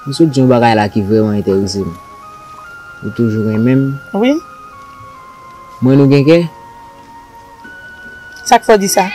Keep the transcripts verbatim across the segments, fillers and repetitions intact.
M sot di yon bagay la ki vrèman enterese m. Ou toujou renmen m? Wi. Mwen nou gen kè? Sa k fè w di sa?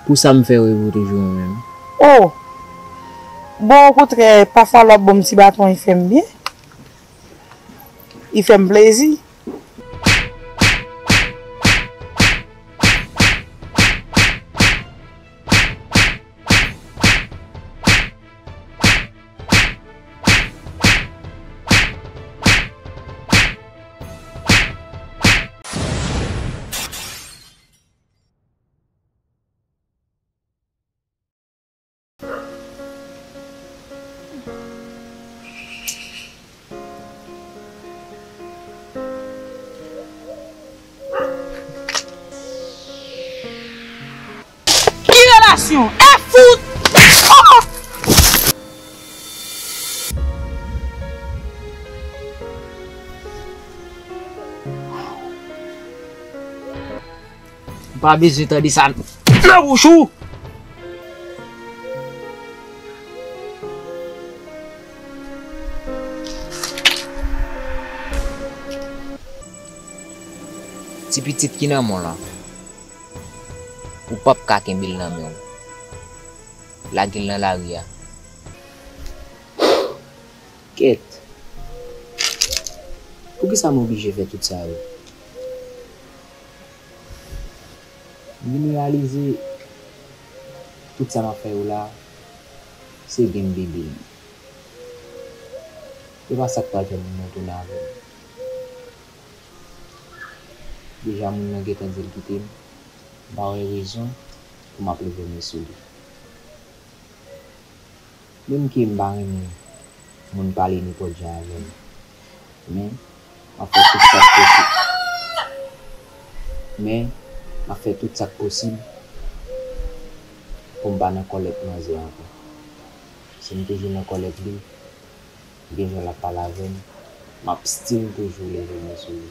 Pou sa m fè w, ou toujou renmen m. Oh! Bon, okontrè, pafwa lè w ap ban m ti baton, li fè m byen. Li fè m plezi. Ki relasyon? E fout! Oh! M pa bezwen tande sa nan bouch ou. Ti pitit ki nan men w lan, ou p ap ka kenbe l nan men w. Lage l nan lari a. Kèt! Poukisa m oblije fè tout sa yo? M vin reyalize tout sa m ap fè yo la, se game bebe m. Se pa sa k pral fè moun nan tounen avè m. Deja moun nan gentan di l kite m, m pa wè rezon pou m ap leve men sou li. Menm ke m pa renmen moun pale nenpòt jan avè m, men m ap fè tout sa k posib. Men, m ap fè tout sa k posib pou m pa nan kòlèt manzè ankò. Si m toujou nan kòlèt li, gen jan l ap pale avè m, m ap still toujou leve men sou li.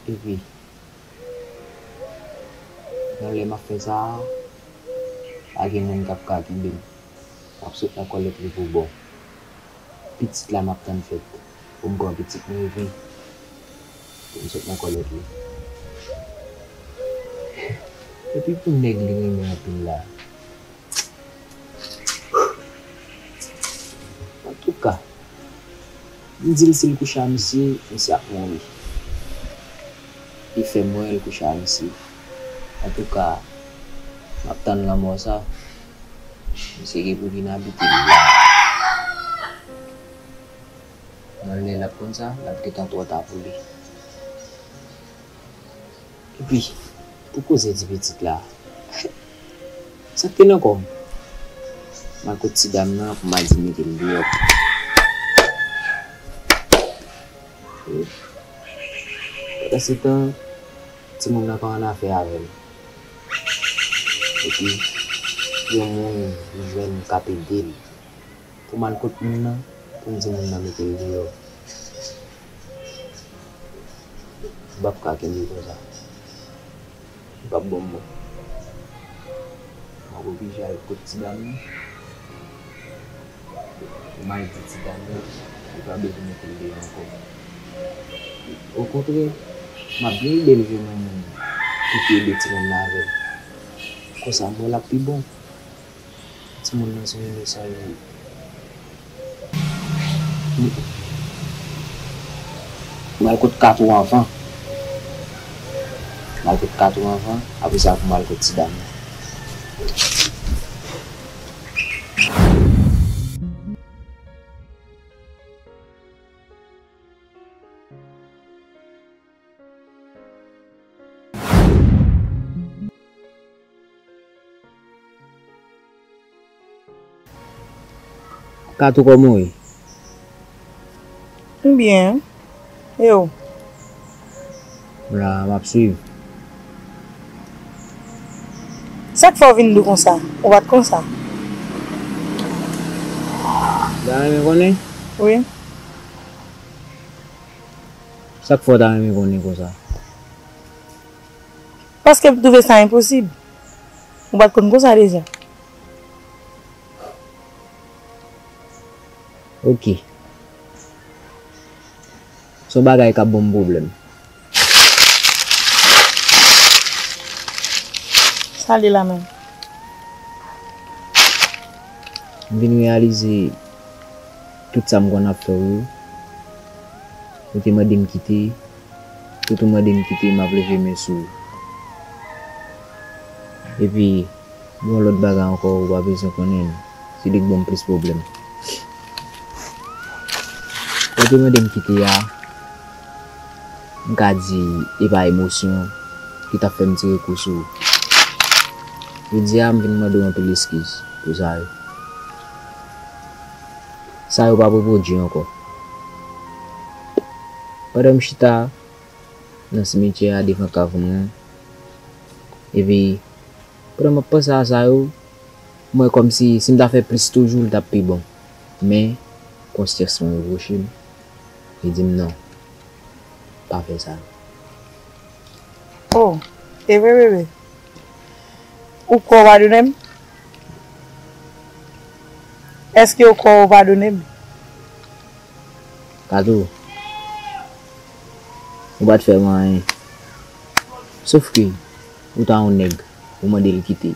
Epi, nan lè m ap fè sa a, pa gen moun k ap ka kenbe m. M ap sot nan kòlèt li pou bon. Pitit la m ap tann fèt pou m pran pitit mwen epi pou m sot nan kòlèt li. Epi pou nèg li renmen anpil la. Antouka, m di l si l kouche a misye, misye ap mouri. Li fè m wè l kouche a misye. Antouka, m ap tann lanmò sa. Misye gen pou vin abite la. Nan lè l ap konn sa, l ap gentan twò ta pou li. Epi, pou koze ti pitit la, sa k te nan kò m? M al kot ti dam nan pou m al di mete l deyò. Pandansetan, timoun nan pa annafè avè m. Epi, yon moun li jwenn k ap ede l. Pou m al kot moun nan, pou m di moun nan mete l deyò. M p ap ka kenbe konsa. Li p ap bon pou mwen. M ap oblije al kot ti dam nan. Pou m al di ti dam nan, li pa bezwen mete l deyò ankò. Okontrè, m ap byen ede l jwenn yon moun ki pi ede timoun nan avè l. Konsa, m wè l ap pi bon. Timoun nan se yon inosan li ye. M al kot Kato anvan. M al kot Kato anvan, apre sa pou m al kot ti dam nan. Kato, kòman w ye? M byen. E w? M la, m ap swiv. Sa k fè w vin di w konsa? Ou pa t konsa. Ou ta renmen konnen? Wi. Sa k fè w ta renmen konnen konsa? Paske m twouve sa enposib. Ou pa t konn konsa deja? Ok. Se yon bagay k ap ban m pwoblèm. Sa li la menm? M vin reyalize tout sa m konn ap fè w yo. Ou te mande m kite, tout ou mande m kite, m ap leve men sou ou. Epi, gen yon lòt bagay ankò ou pa bezwen konnen, se li k ban m plis pwoblèm. Lè w te mande m kite a, m ka di e pa emosyon ki t ap fè m tire kou sou ou. Jodi a, m vin mande w anpil eskiz pou sa yo. Sa yo p ap repwodui ankò. Pandan m chita nan simityè a devan kav mwen, epi pandan m ap panse a sa yo, m wè kòmsi si m ta fè plis toujou, li t ap pi bon. Men, konsyans mwen repwoche m. Li di m, "Non, pa fè sa." Oh, e vre, bebe? Ou kwè w padone m? Èske ou kwè ou padone m? Kato, ou pa t fè m anyen. Sof ke ou ta yon nèg, ou mande l kite.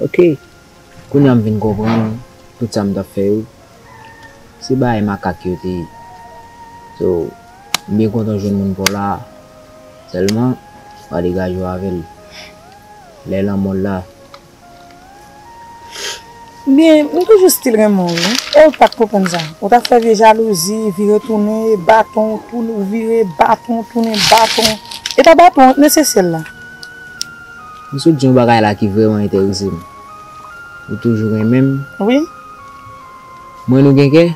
Ok. Kounye a m vin konprann tout sa m t ap fè yo, se bagay makak yo te ye. So, m byen kontan jwenn moun pa w la a. Sèlman, pa degaje w avè l. Lè lanmò l la. Byen, m toujou still renmen w, wi. E ou pa t konprann sa. Ou t ap fè vye jalouzi, vire tounen, baton, tounen, ou vire, baton, tounen, baton. E ta baton nesesè la. M sot di yon bagay la ki vrèman enterese m. Ou toujou renmen m? Wi. Mwen nou gen kè?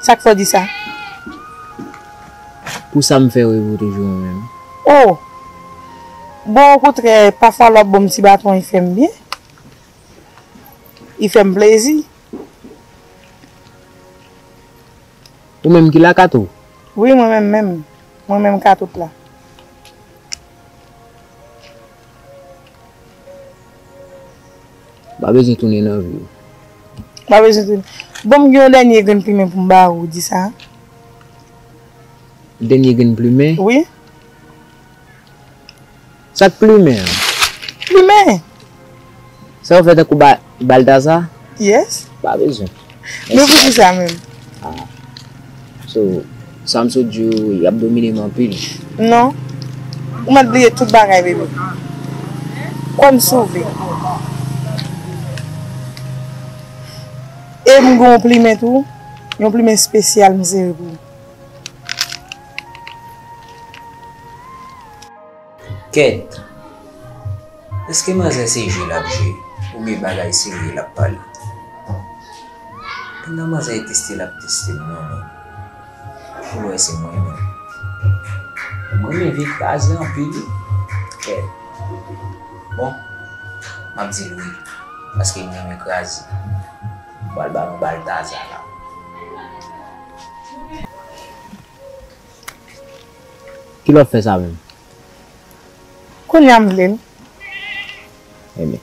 Sa k fè w di sa? Pou sa m fè w, ou toujou renmen m. Oh! Bon, okontrè, pafwa lè w ap ban m ti baton, li fè m byen. Li fè m plezi. Ou menm ki la, Kato? Wi, mwen menm menm. Mwen menm Kato k la. Pa bezwen tounen nan vi w. Pa bezwen tounen. Bon, m gen yon dènye grenn plimen pou m ba ou, di sa. Dènye grenn plimen? Wi. Sa k plimen an? Plimen. Sa yo fè tankou ba, Baltaza? Yes. Pa bezwen. Men poukisa menm? Ah. So, sa m sot di w, y ap domine m anpil. Non. Ou mèt bliye tout bagay, bebe. Kwè m sove. E m gen yon plimen tou. Yon plimen espesyal m sere pou ou. Kèt! Èske manzè se jwe l ap jwe, oubyen bagay serye l ap pale? Pandan manzè teste l ap teste m non, men pou l wè si mwen menm. Mwen renmen vye kraze anpil, wi. Kèt! Bon, m ap di l wi, paske m renmen kraze. M pral ba nou Baltaza la. Kilè w ap fè sa menm? Kounye a m vle l. Ebyen.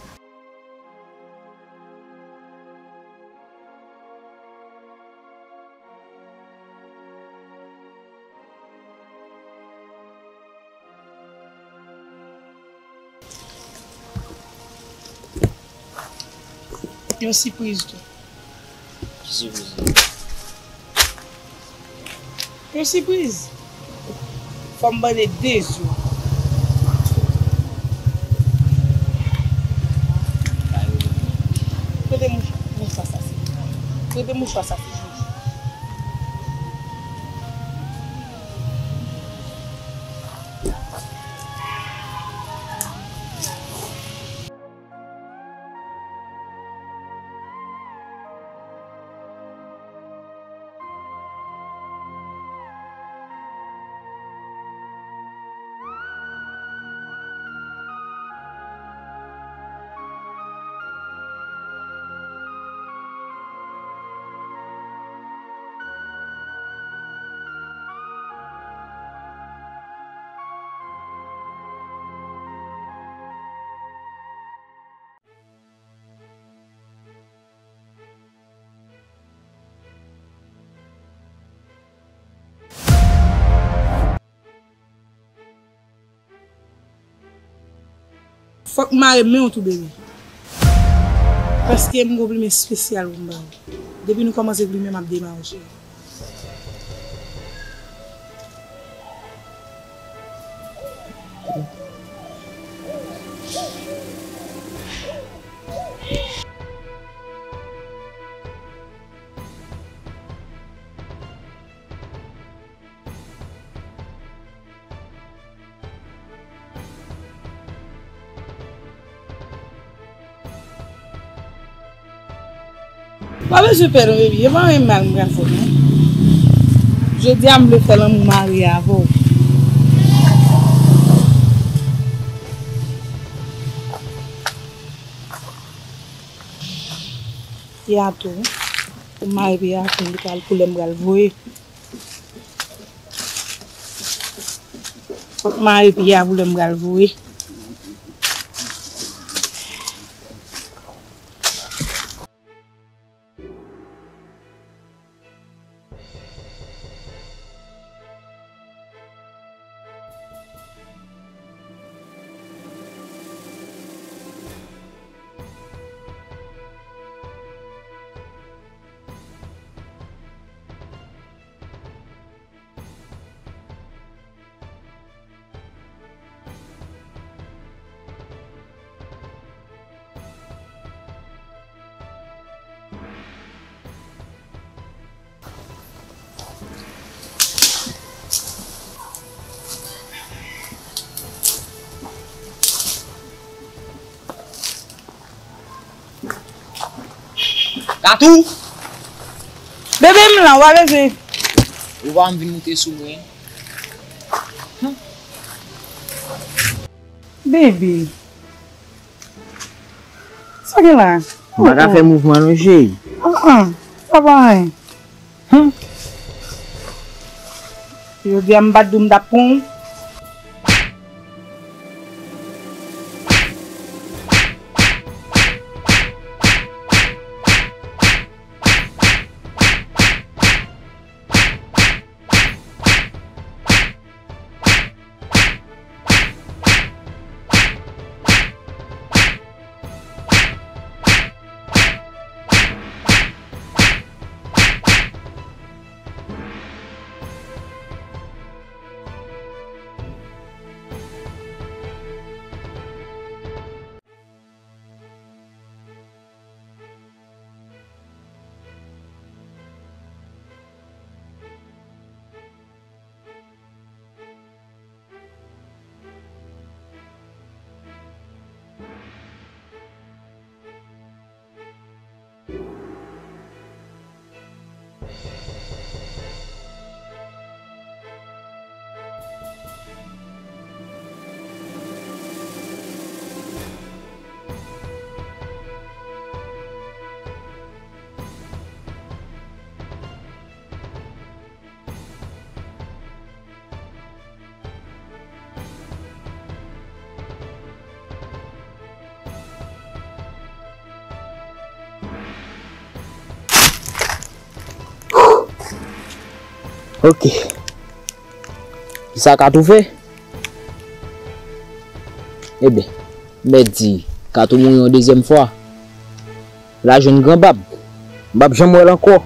Yon sipriz tou. Ki sipriz? Yon sipriz. Fò m bande de zye. Kote mouch-, mouchwa sa se? Kote mouchwa sa se? Fòk m mare men w tou, bebe. Paske m gon plimen espesyal pou m ba w. Depi nou kòmanse plimen, m ap demache. Pa bezwen pè non, baby. E pa anyen mal m pral fè w non. Jodi a m vle fè lanmou marye avè w. Pye a tou. Pou m mare pye a tou, li pral koulè m pral voye. Fòk m mare pye a pou lè m pral voye. Katou! Bebe m la, w pa bezwen. Ou pa m vin moute sou mwen. Bebe. Sa gen la? M pa ka fè mouvman non, cheri. An, an, sa pa anyen. Hmm. Jodi a m pa t di w m t ap pran w. Ok. Kisa Katou fè? Ebyen, mèt di Katou mouri yon dezyèm fwa. L a jwenn gran bab. M p ap janm wè l ankò.